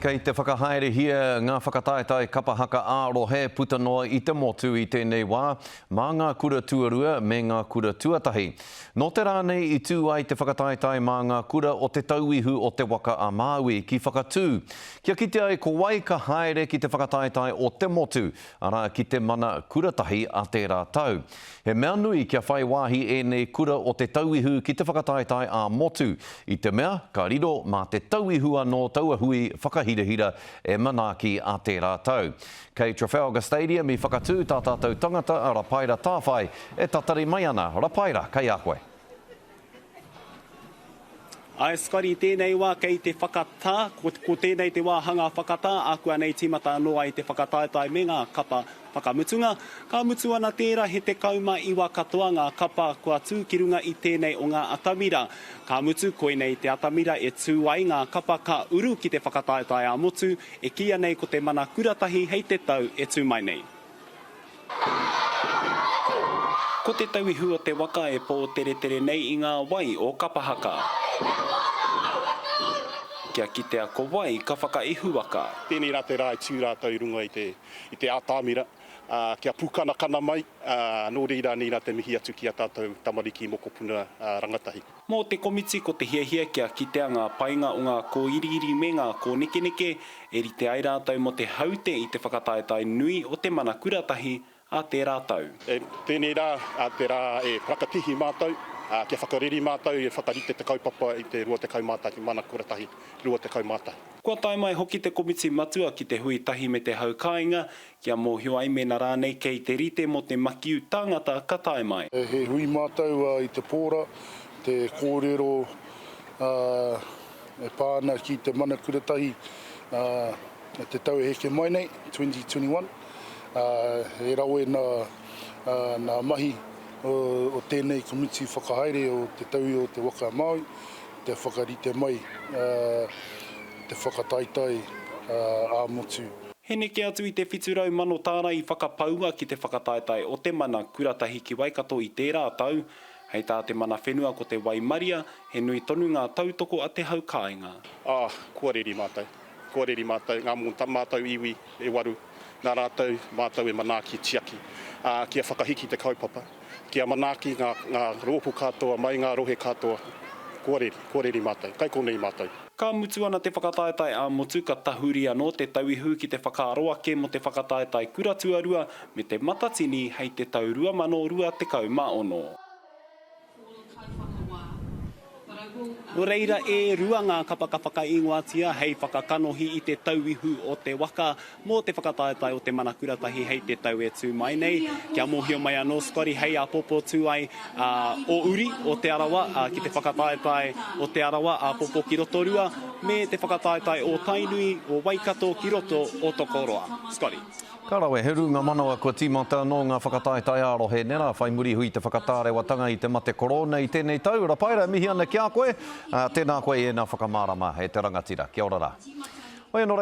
kei te whakahaerehia ngā whakataetae kapa haka ā-rohe puta noa i te motu i tēnei wā, mā ngā kura tuarua me ngā kura tuatahi. Nō te rā nei i tū ai te whakataetae mā ngā kura o Te Tauihu o Te Waka a Māui ki Whakatū, kia kite ai ko wai ka haere ki te whakataetae o te motu, arā ki te mana kuratahi a tērā tau. He mea nui kia whai wāhi ēnei kura o Te Tauihu ki te whakataetae ā-motu, i te mea ka riro mā Te Tauihu anō taua hui whakahirahira e manaaki a tērā tau. Kei Trafalgar Stadium i Whakatū tā tātou tangata a Rapaira Tāwhai e tatari mai ana. Rapaira, kei a koe. Ae Scotty, i tēnei wā kei te whakatā, ko, ko tēnei te wāhanga whakatā, ākuanei tīmata anō ai te whakataetae me ngā kapa whakamutunga. Ka mutu ana tērā he 19 katoa ngā kapa kua tū ki runga i tēnei o ngā atamira. Ka mutu, koinei te atamira e tū ai ngā kapa ka uru ki te whakataetae ā-motu e kīia nei ko te Mana Kuratahi hei te tau e tū mai nei. Ko te tauihu o te waka e pōteretere nei i ngā wai o Kapahaka. Kia kitea ko wai ka whakaihuwaka. Tēnei rā te rā e tū rātou i runga i te, i te ātamira, ā, kia pūkanakana mai, ā, nō reira nei rā te mihi atu ki a tātou tamariki, mokopuna, ā, rangatahi. Mō te komiti ko te hiahia kia kitea ngā painga o ngā kōiriiri me ngā kōnekeneke e rite ai rātou mō te haute i te whakataetae nui o te Mana Kuratahi ā tērā tau. E, tēnei rā, ā te rā e parakatihi mātou, ā, kia whakareri mātou e whakarite te kaupapa i te 21 Mana Kuratahi 21. Kua tae mai hoki te komiti matua ki te hui tahi me te hau kāinga Kia mōhio ai mēnā rānei kei te rite mō te makiu tāngata ka tae mai. He hui mātou i te pōra, te kōrero e pā ana ki te mana kuratahi te tau e heke mai nei, 2021. He rawe nā mahi o tēnei komiti whakahaere o Te Tauihu o Te Waka a Māui te whakarite mai te whakataetae ā-motu. He neke atu i te 700 mano tāra i whakapaua ki te whakataetae o Te Mana Kuratahi ki Waikato i tērā tau. Hei tā te mana whenua ko te waimaria, he nui tonu ngā tautoko a te hau kāinga. Ā, kua reri mātou. Kua reri mātou, ngā mō tā mātou iwi e waru, nā rātou mātou e manaaki tiaki, ā, kia whakahiki te kaupapa. Kia manaaki ngā, ngā rōpū katoa, mai ngā rohe katoa, kua reri, kua reri mātou, kai konei mātou. Ka mutu ana te whakataetae ā-motu ka tahuri anō te Tauihu ki te whakaaro ake mō te whakataetae kura tuarua me te Matatini hei te tau 2026. Nō reira e rua ngā kapa ka whakaingoatia hei whakakanohi i te tauihu o te waka mō te whakataetae o te Mana Kuratahi hei te tau e tū mai nei. Kia mōhio mai anō Scotty hei āpōpō tū ai ō uri o Te Arawa ki te whakataetae o Te Arawa āpōpō ki Rotorua me te whakataetae o Tainui, o Waikato ki roto o Tokoroa. Scotty. Ka rawe, he rūnga manawa kua tīmata anō ngā whakataetae ā-rohe nera, whai muri iho i te whakatārewatanga i te mate korona i tēnei tau. Rapaera, mihi ana ki a koe. Tēnā koe i ēnā whakamārama, e te rangatira. Kia ora rā. Hoi anō rā.